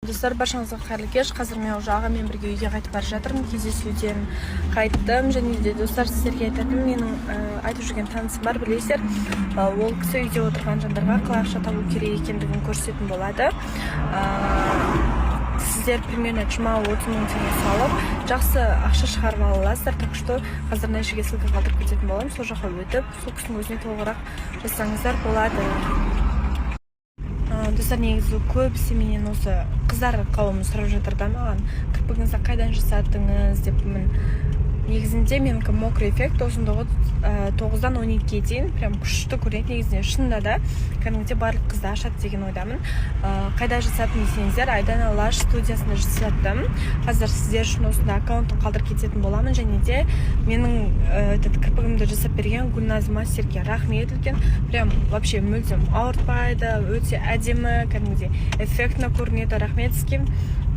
Достар, баршаңызға қайырлы кеш! Қазір мен уже ағаммен бірге үйге қайтып бара жатырмын, кездесуден қайттым. Және де, достар, сіздерге айтатыным, менің айтып жүрген танысым бар, білесіздер. Ол кісі үйде отырған жандарға қалай ақша табу керек екендігін көрсететін болады. Сіздер примерно 20-30 мың теңге салып, жақсы ақша шығарып ала аласыздар. Так что қазір мына жерге ссылка қалдырып кететін боламын, сол жаққа өтіп, сол кісінің өзіне толығырақ жазсаңыздар болады. Достар, негізі көбісі менен, осы қыздар қауымы сұрап жатыр да маған: «Кірпігіңізді қайдан жасаттыңыз?» – деп. Мін негізінде менікі мокрый эффект, ұзындығы 9-дан 12-ге дейін, прям күшті көрінеді негізінде. Шынында да кәдімгідей барлық қызды ашады деген ойдамын. Қайда жасаттым десеңіздер, Айдана Лаш студиясында жасаттым. Қазір сіздер үшін осында аккаунтын қалдырып кететін боламын. Және де менің этот кірпігімді жасап берген Гүлназ мастерге рахмет үлкен. Прям вообще мүлдем ауыртпайды, өте әдемі, кәдімгідей эффектно көрінеді. Рахмет сізге.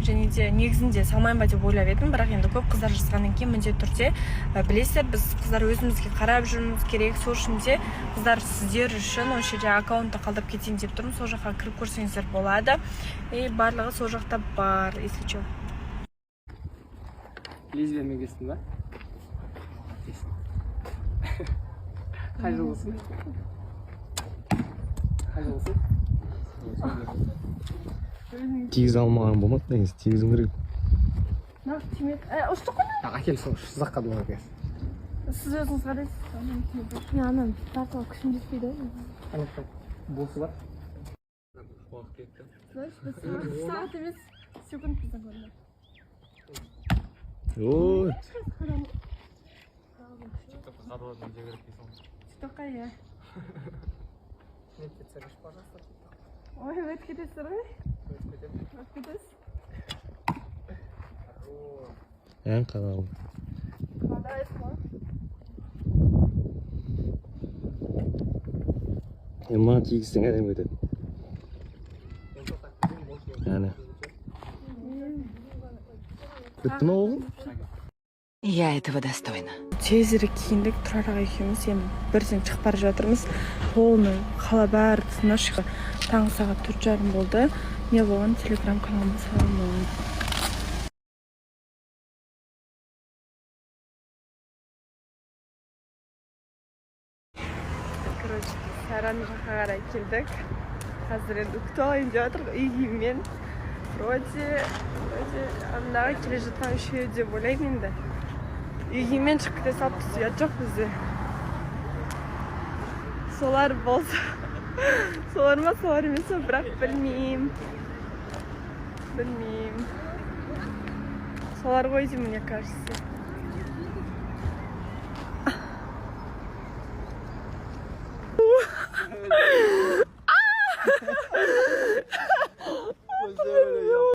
Және де негізінде салмайын ба деп ойлап едім, бірақ енді көп қыздар жазғаннан кейін міндетті түрде, білесіздер, біз қыздар өзімізге қарап жүруіміз керек. Сол үшін де, қыздар, сіздер үшін осы жерде аккаунтты қалдырып кетейін деп тұрмын, сол жаққа кіріп көрсеңіздер болады. И барлығы сол жақта бар, если че. Лезвиямен кестің ба? Молодец. Қай жылғысың? Қай жылғысың? Тигізе алмаған болмады негізі, тигізуім керек. Нақты тимеді, ұштық қой. Әкел, сол ұзаққа думай кес. Сіз өзіңіз қарайсыз. Мен ананы тартуға күшім жетпейді ғой. Ана босы бар. Знаешь, біз сағат емес, секунд біздің көрінеді. Ой. Тиктокқа, иә. Метке түсіріңізші, пожалуйста. Ой, өтіп кетесіздер ғой. Өтіп кетемін. Өтіп кетесіз. Ән қадалды. Қалайсыз ғой? Е, маған тигізсең, әдемі кетеді. Әне, бітті ма оғың? Я этого достойна. Тезірек киіндік Тұрар аға екеуміз, енді бірден шығып бара жатырмыз. Полный қала бәрі тыныш. Таңғы сағат 4:30 болды. Не болған, телеграм каналыма саламын. Короче, Саран жаққа қарай келдік. Қазір енді күтіп алайын деп жатырмық үй киіммен. Вроде андағы келе жатқан үшеуі деп ойлаймын. Енді үй киіммен шығып кете салыппыз, ұят жоқ бізде. Солар болса, солар ма, солар емес па, бірақ білмеймін, білмеймін. Солар ғой деймін, мне кажется.